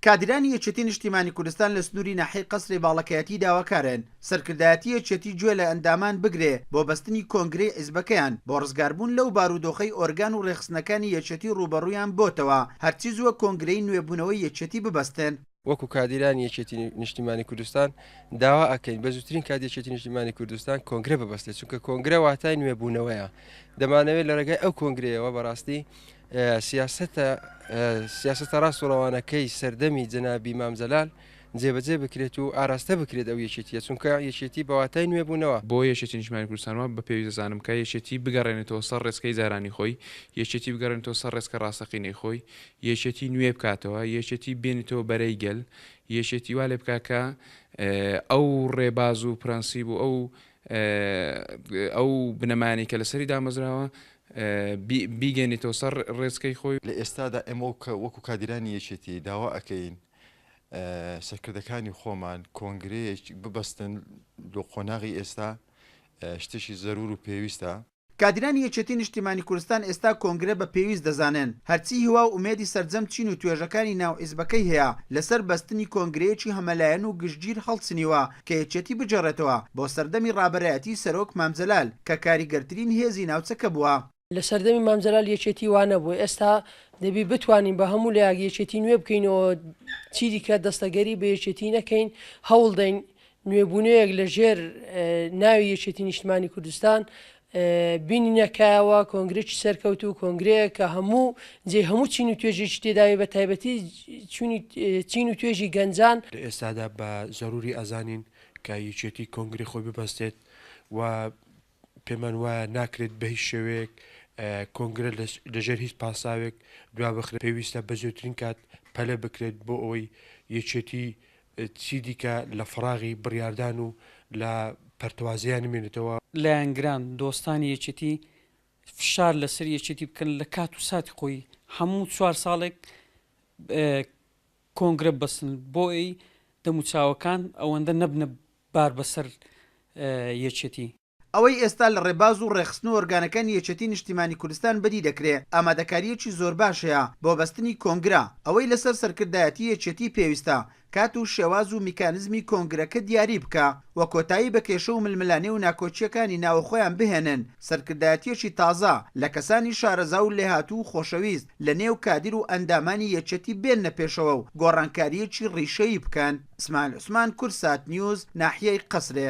کادیرانی یەکێتی نیشتیمانی کوردستان لە سنووری ناحیەی قەسرێ باڵەکایەتی داواکارن سەرکردایەتی یەکێتی گوێ لە ئەندامان بگرێ بۆ بەستنی کۆنگرەی حیزبەکەیان بۆ ڕزگاربوون لەو بارودۆخەی ئۆرگان و ڕێکخستنەکانی یەکێتی ڕووبەڕوویان بۆتەوە هەرچی زووە کۆنگرەی نوێبوونەوەی یەکێتی ببەستن. وەکو کادیرانی یەکێتی نیشتیمانی کوردستان داوا ئەکەین بە زووترین کات یەکێتی نیشتیمانی کوردستان کۆنگرە ببەستێت چونکە کۆنگرە واتای نوێبوونەوەیە دەمانەوێت لە ڕێگای ئەو کۆنگرەیەوە بەڕاستی سیاسەتە سیاسەتە ڕاست و ڕەوانەکەی سەردەمی جەنابی مام جەلال جێبەجێ بکرێت و ئاراستە بکرێت ئەو یەکێتیە چونکە یەکێتی بە واتای نوێبوونەوە. بۆ یەکێتی نیشتمانی کوردستان وا بە پێویست دەزانم کە یەکێتی بگەڕێنێتەوە سەر ڕێچکەی جارانی خۆی، یەکێتی بگەڕێنێتەوە سەر ڕێچکە ڕاستەقینەی خۆی، یەکێتی نوێ بکاتەوە، یەکێتی بێنێتەوە بەرەی گەل، یەکێتی وا لێ بکا کە ئەو ڕێباز و پرەنسیب و ئەو ئەو بنەمایانەی کە لەسەری دامەزراوە بیگەێنێتەوە سەر ڕێچکەی خۆی. لە ئێستادا ئێمە وەکو کادیرانی یەکێتی داوا ئەکەین سەرکردەکانی خۆمان کۆنگرەیەک ببەستن لۆ قۆناغی ئێستا شتێکی زەرور و پێویستە. کادیرانی یەکێتی نیشتیمانی کوردستان ئێستا کۆنگرە بە پێویست دەزانن، هەرچی هیوا و ئومێدی سەرجەم چین و توێژەکانی ناو حیزبەکەی هەیە لەسەر بەستنی کۆنگرەیەکی هەمەلایەن و گشتگیر هەڵچنیوە کە یەکێتی بگێڕێتەوە بۆ سەردەمی ڕابەرایەتی سەرۆک مام جەلال کە کاریگەرترین هێزی ناوچەکە بووە. لە سەردەمی مام جەلال یەکێتی وا نەبوو، ئێستا دەبی بتوانین بە هەموو لایەک یەکێتی نوێ بکەینەوە، چیدیکە دەستەگەری بە یەکێتی نەکەین، هەوڵدەین نوێبوونەوەیەک لە ژێر ناوی یەکێتی نیشتمانی کوردستان بینینە کایەوە، کۆنگرێکی سەرکەوتوو، کۆنگرەیەک کە هەموو جێ هەموو چین و توێژێکی تێداوی بە تایبەتی چین و توێژی گەنجان. لە ئێستادا بە زەروری ئەزانین کە یەکێتی کۆنگرەی خۆی ببەستێت و پێمان وایە ناکرێت بە هیچ شێوەیەک کۆنگرە لەژێر هیچ پاساوێک دوابخرێت، پێویستە بە زووترین کات پەلە بکرێت بۆ ئەوەی یەکێتی چیدیکە لە فەراغی بڕیاردان و لە پەرتەوازەیی نەمێنێتەوە. لایەنگران، دۆستانی یەکێتی فشار لەسەر یەکێتی بکەن لە کات و ساتی خۆی هەموو چوار ساڵێک کۆنگرە ببەستن بۆ ئەی دەموچاوەکان ئەوەندە نەبنە بار بەسەر یەکێتی. ئەوەی ئێستا لە ڕێباز و ڕێکخستن و ئۆرگانەکانی یەکێتی نیشتیمانی کوردستان بەدی دەکرێ ئامادەکارییەکی زۆر باش هەیە بۆ بەستنی کۆنگرە، ئەوەی لەسەر سەرکردایەتی یەکێتی پێویستە کات و شێواز و میکانزمی کۆنگرەکە دیاری بکا و کۆتایی بە کێشە و ململانێ و ناکۆکییەکانی ناوەخۆیان بهێنن، سەرکردایەتییەکی تازە لە کەسانی شارەزا و لێهاتوو و خۆشەویست لە نێو کادیر و ئەندامانی یەکێتی بێننە پێشەوە و گۆڕانکارییەکی ڕیشەیی بکەن. ئیسماعیل عوسمان، کوردسات نیوز، ناحیەی قەسرێ.